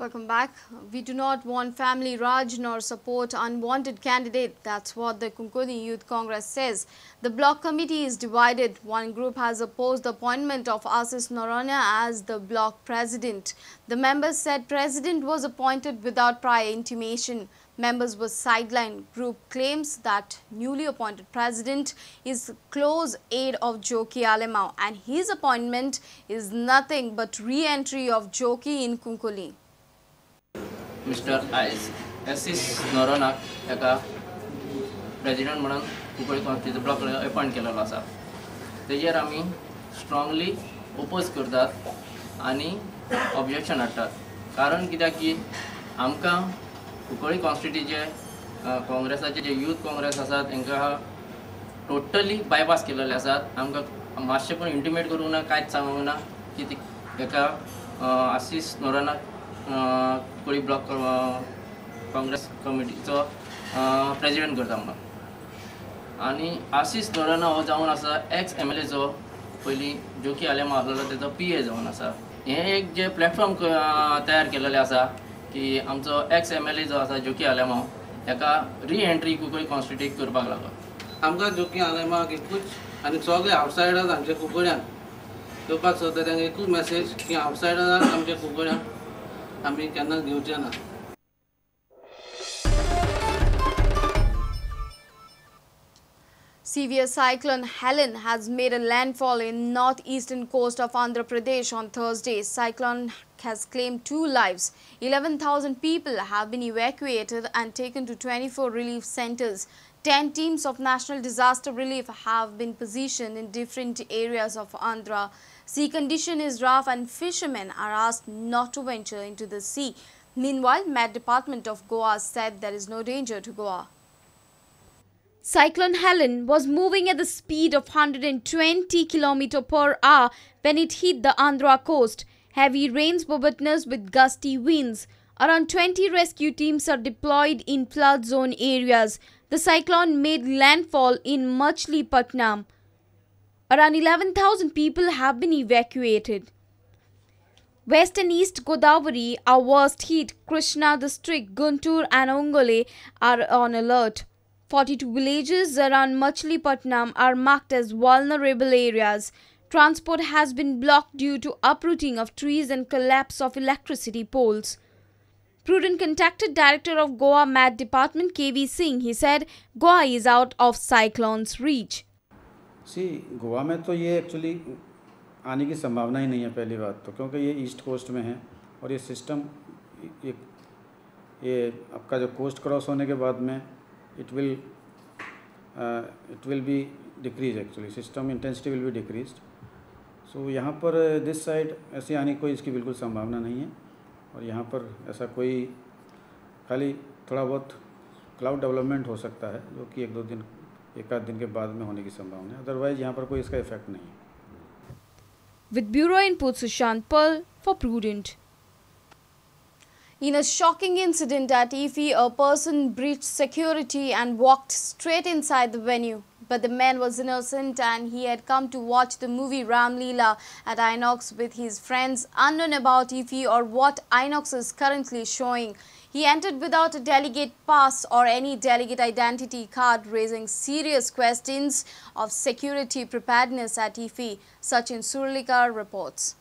Welcome back. We do not want family Raj nor support unwanted candidate. That's what the Cuncolim Youth Congress says. The block committee is divided. One group has opposed the appointment of Ashish Noronha as the block president. The members said president was appointed without prior intimation. Members were sidelined. Group claims that newly appointed president is close aide of Jockey Alemao and his appointment is nothing but re-entry of Jockey in Cuncolim. Mister Ashish Noronha हाका president म्हणून Cuncolim constituency block appoint केलेलो आसा. तेजेर आमी strongly oppose करतात आनी objection हाडटात. कारण कित्याक की आमकां कुंकळी कॉन्स्टिट्युएन्सीचे काँग्रेसाचे जे यूथ काँग्रेस आसात तांकां टोटली बायपास केलेले आसात. आमकां मातशें पण इंटिमेट करूंक ना, कांयच सांगूंक ना की ताका आशिष नोरोन्हाक कुंकळी ब्लॉक काँग्रेस कमिटीचो प्रेजिडेंट करता म्हणून. आनी आशिष नोरोन्हा हो जावन आसा एक्स एम एल एचो, पयलीं जोकी आलेमाव आसलेलो तेजो पी ए जावन आसा. हें एक जे प्लॅटफॉर्म तयार केलेलें आसा की आमचो एक्स एम एल ए जो आसा जोकी आलेमाव हेका री एंट्री कुंकळी कॉन्स्टिट्युएन्सीक करपाक लागलो. आमकां जोकी आलेमावाक एकूच आनी सगळे आवटसायडर्स आमच्या कुंकळ्यान येवपाक सोदता तांकां एकूच मॅसेज की आवटसायडर्स आमच्या कुंकळ्यान आमी केन्नाच घेवचे ना. Severe cyclone Helen has made a landfall in northeastern coast of Andhra Pradesh on Thursday. Cyclone has claimed 2 lives. 11,000 people have been evacuated and taken to 24 relief centers. 10 teams of National Disaster Relief have been positioned in different areas of Andhra. Sea condition is rough and fishermen are asked not to venture into the sea. Meanwhile, Met Department of Goa said there is no danger to Goa. Cyclone Helen was moving at the speed of 120 km per hour when it hit the Andhra coast. Heavy rains were witnessed with gusty winds. Around 20 rescue teams are deployed in flood zone areas. The cyclone made landfall in Machilipatnam. Around 11,000 people have been evacuated. West and East Godavari are worst hit. Krishna district, Guntur and Ongole are on alert. 42 villages around Machilipatnam are marked as vulnerable areas. Transport has been blocked due to uprooting of trees and collapse of electricity poles. Prudent contacted Director of Goa Met Department KV Singh. He said Goa is out of cyclone's reach. See, Goa में तो ये actually आने की संभावना ही नहीं है पहली बात तो, क्योंकि ये ईस्ट कोस्ट में है और ये सिस्टम ये आपका जो कोस्ट क्रॉस होने के बाद में it will be decrease, actually system intensity will be decreased. So यहाँ पर this side ऐसे आने की कोई इसकी बिल्कुल संभावना नहीं है और यहाँ पर ऐसा कोई खाली थोड़ा बहुत क्लाउड डेवलपमेंट हो सकता है जो कि एक दो दिन एक आध दिन के बाद में होने की संभावना है, अदरवाइज यहाँ पर कोई इसका इफेक्ट नहीं है. With Bureau input, Sushant Pearl for Prudent. In a shocking incident at IFFI, a person breached security and walked straight inside the venue. But the man was innocent and he had come to watch the movie Ram Leela at Inox with his friends, unknown about IFFI or what Inox is currently showing. He entered without a delegate pass or any delegate identity card, raising serious questions of security preparedness at IFFI. Sachin Surlikar reports.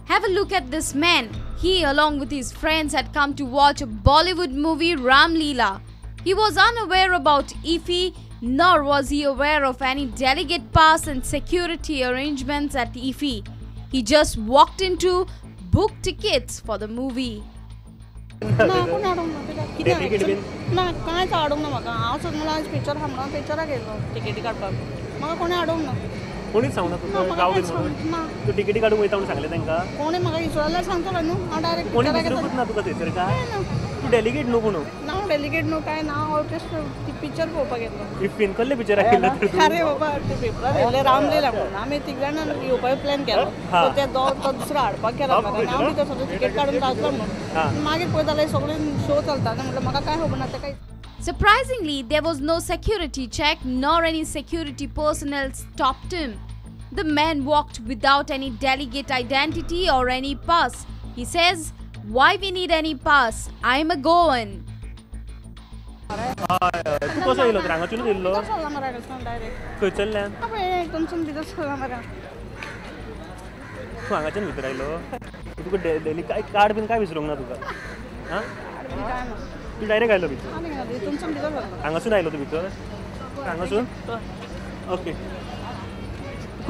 Have a look at this man. He, along with his friends, had come to watch a Bollywood movie Ram Leela. He was unaware about IFFI, nor was he aware of any delegate pass and security arrangements at IFFI. He just walked into book tickets for the movie. ना कोण हाडूंक ना कित्याक ना कांयच हाडूंक ना म्हाका. हांव सगळो आज पिक्चर म्हणून पिक्चराक येयलो तिकेटी काडपाक, म्हाका कोणें हाडूंक ना. कोणीच सांगना तुका गांव बीन म्हणून? तूं तिकेटी काडूंक वयता म्हणून सांगलें तांकां? कोणी म्हाका विचारल्यार सांगतलो न्हू. हांव डायरेक्ट कोणी विचारूंकच ना तुका थंयसर काय? तूं डेलिगेट न्हू कोण? ना हांव डेलिगेट न्हू काय ना, हांव जस्ट पिक्चर पळोवपाक येतलो. इफ्फीन कसलें पिक्चर आयिल्लें तर? अरे बाबा ते पेपरार येयल्ले रामलीला म्हणून आमी तीग जाणां येवपाक प्लॅन केलो. सो ते तो दुसरो हाडपाक गेला म्हाका आनी हांव भितर सगळें तिकेट काडून रावतलो म्हणून. मागीर पळयता जाल्यार सगळें शो चलता म्हटल्यार म्हाका कांय खबर ना तें काय. Surprisingly, there was no security check nor any security personnel stopped him. The man walked without any delegate identity or any pass. He says, "Why we need any pass? I'm a Goan." तूं कसो येयलो तर? हांगाच्यानूच येयल्लो? भितर सरला मरे हांगासून direct. खंयसरल्यान? हितूनसून भितर सरला मरे. तूं हांगाच्यान भितर आयलो? तुका डेली कार्ड बीन काय विसरूंक ना तुका? आं, तूं डायरेक्ट आयलो भितर? हितूनसून भितर सरलो. हांगासून आयलो तूं भितर? हांगासून? ओके,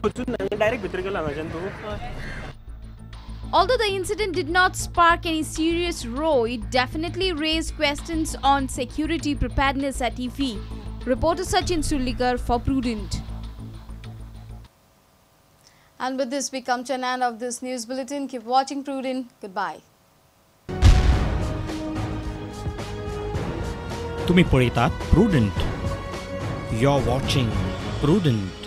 खंयसून डायरेक्ट भितर गेलो हांगाच्यान तूं? Although the incident did not spark any serious row, it definitely raised questions on security preparedness at IFFI. Reporter Sachin Surlikar for Prudent. And with this, we come to an end of this news bulletin. Keep watching Prudent. Goodbye. तुम्ही पळयतात Prudent. You're watching Prudent.